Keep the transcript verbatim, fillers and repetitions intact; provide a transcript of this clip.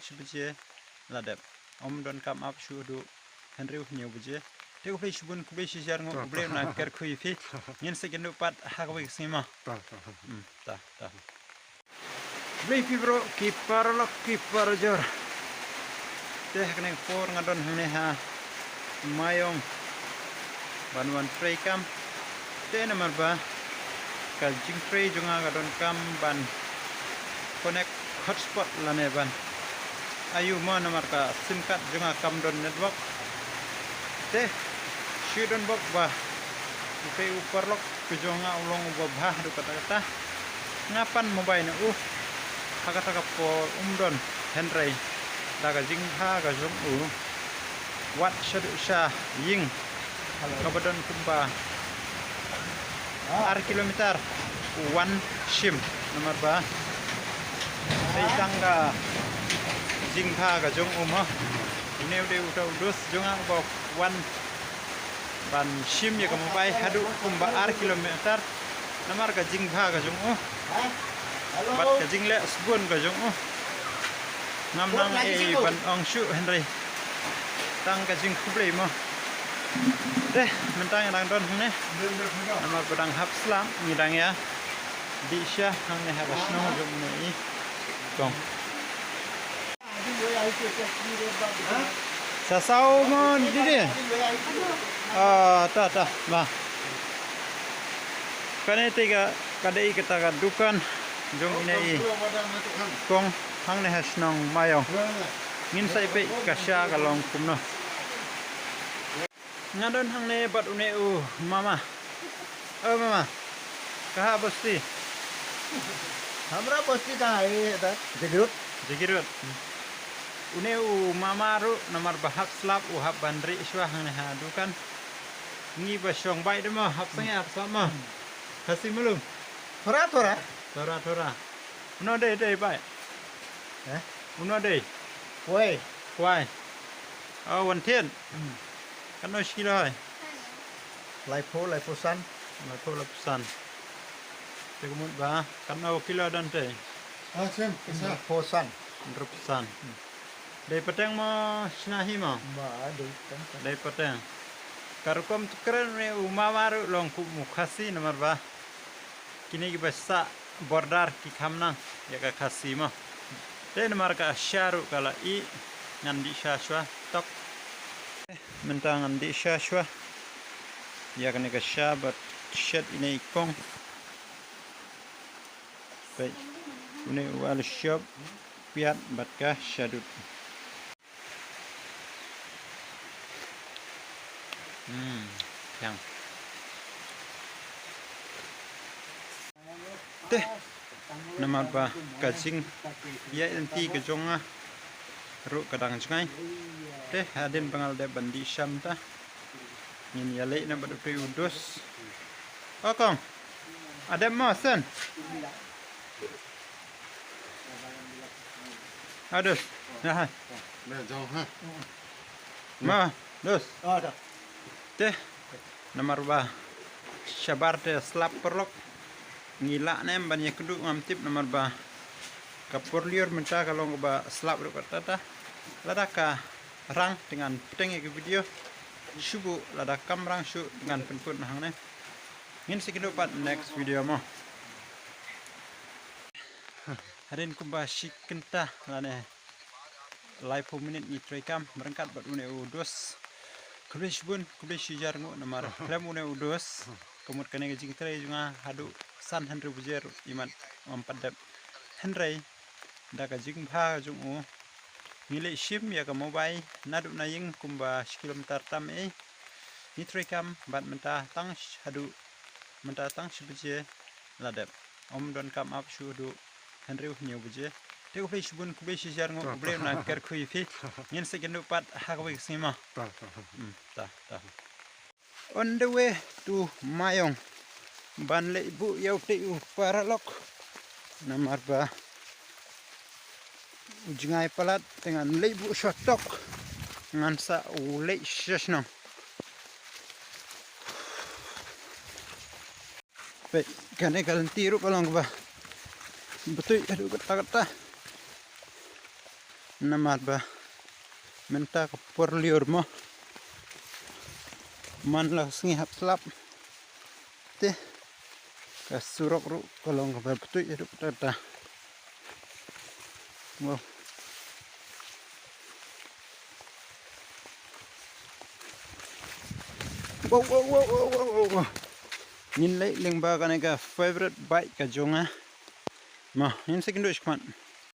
Shi baje la dep. Ym don kam ap shuh haduh hynriew hynñiew baje. Te khublei shibun, khublei shihajar nguh, khublei na kyrkhu ïa phi. Ngin sa ïakynduh pat ha kawei ka sngi mo. Hmm, ta, ta. Khublei phi baroh ki paralok ki parajor. Te ha kane ka por nga don hangne ha Maiong ban wan trei kam. Te namar ba ka jingtrei jong nga ka donkam ban connect hotspot lane ban aiu mo namar ka sim card jong nga kam don network. Te shu don bok ba u tei u paralok ka jong nga u long uba bha haduh katta katta. Nga pan mobile na u ha kata ka por um don, hynrei da ka jingbha ka jong u wat shaduh sha ïing kaba don kumba ar kilometer u wan shim namar ba dei tang ka jingbha ka jong u mo. Une u dei uta u dos jong nga uba wan ban shim ïa ka mobile haduh kumba ar kilometer namar ka jingbha ka jong u bad ka jingleh sbun ka jong u. Ngam nang ei ban ong shuh hynrei tang ka jingkhublei mo. Te mynta ngi dang don hangne namar ba dang hap slap, ngi dang ïa dih sha hangne ha ka shnong jong une i kong. Sa saw mo didi. Ah, ta, ta, ma. Kane te ka, ka dei kata ka dukan jong ine i kong hangne ha shnong Maiong. Ngin sa ïa peit ka sha ka long kumno. Nga don hangne bad une u mama. O mama. Kaha bosti? Hamra bosti kaha, e, eta Jagirut. Jagirut. Une u mama ruh namar ba hap slap u hap ban rieh shuwa hangne ha dukan. Ngi ba shong beit de mo, hap sangeh hap slap mo. Khasi malum. Thora thora. Thora thora. Uno dei dei beit. Eh? Uno dei. Kwai. Kwai. O, wan thied. Hmm. Katno shi kilo hai? Laiphew, laiphew san. Laiphew, laiphew san. Te ka mut ba katno kilo don te? Ah, sim, pisa. Hynriewphew san. Hynriewphew san. Hmm. Dei pateng mo shna hi mo? Ba, dei pateng. Dei pateng. Ka rukom tu kren ne u mama ruh long kum u Khasi namar ba kine kiba sah border ki kham nang ïa ka Khasi mo. Te namar ka sha ruh ka la ih, ngan dih sha shuwa tok. Mynta ngan dih sha shuwa ïa kane ka sha bad shet ine i kong. Peit une u alu shop piat bad ka shadut. Hmm, thiang. Te namar ba ka jingïaid lynti ka jong nga ruh ka dang jngai. Te hadien ba nga la dep ban dih sha mynta ngin ïaleh na bad u tei u dos. O kong. Adem mo sen. Adus. Ya ha. Le jong ha. Ma, dus. Ada. Te namar ba shabar te slap paralok. Ngi lah ne em ban ïakynduh ngam tip namar ba ka por lyiur mynta ka long kaba slap ruh katta katta. Lada ka rang te ngan pynthut ïa ka video. Shu buh, lada kam rang shuh te ngan pynkut na hangne. Ngin sa ïakynduh pat next video mo. Hadien kumba shi kynta lane laiphew minit ngi trei kam ryngkat bad une u dos. Khublei shibun, khublei shihajar nguh namar khlem une u dos ka mut kane ka jingtrei jong nga haduh san hynriew baje ruh imat ym pat dep. Hynrei da ka jingbha jong u ngi leit shim ïa ka mobile naduh na ïing kumba shi kilometer tam ei. Ngi trei kam bad mynta tang sh-, haduh mynta tang shi baje la dep. Ym don kam ap shuh haduh hynriew hynñiew baje. Te khublei shibun, khublei shihajar nguh, khublei na kyrkhu ïa phi. Ngin sa ïakynduh pat ha kawei ka sngi mo. Ta, ta. Hmm, ta, ta. On the way to Maiong ban leit buh ïa utei u paralok. Namar ba u jngai palat te ngan leit buh sha tok. Ngan sa u leit sha shnong. Peit kane ka lynti ruh ka long kaba btui haduh katta katta. Namar ba mynta ka por lyiur mo. Man la sngi hap slap. Te ka surok ruh ka long kaba ptui ruh kata. Wow. Wow, wow, wow, wow, wow, wow. Ngin leit lyngba kane ka favorite bike ka jong nga. Mo, ngin sa kynduh shakhmat.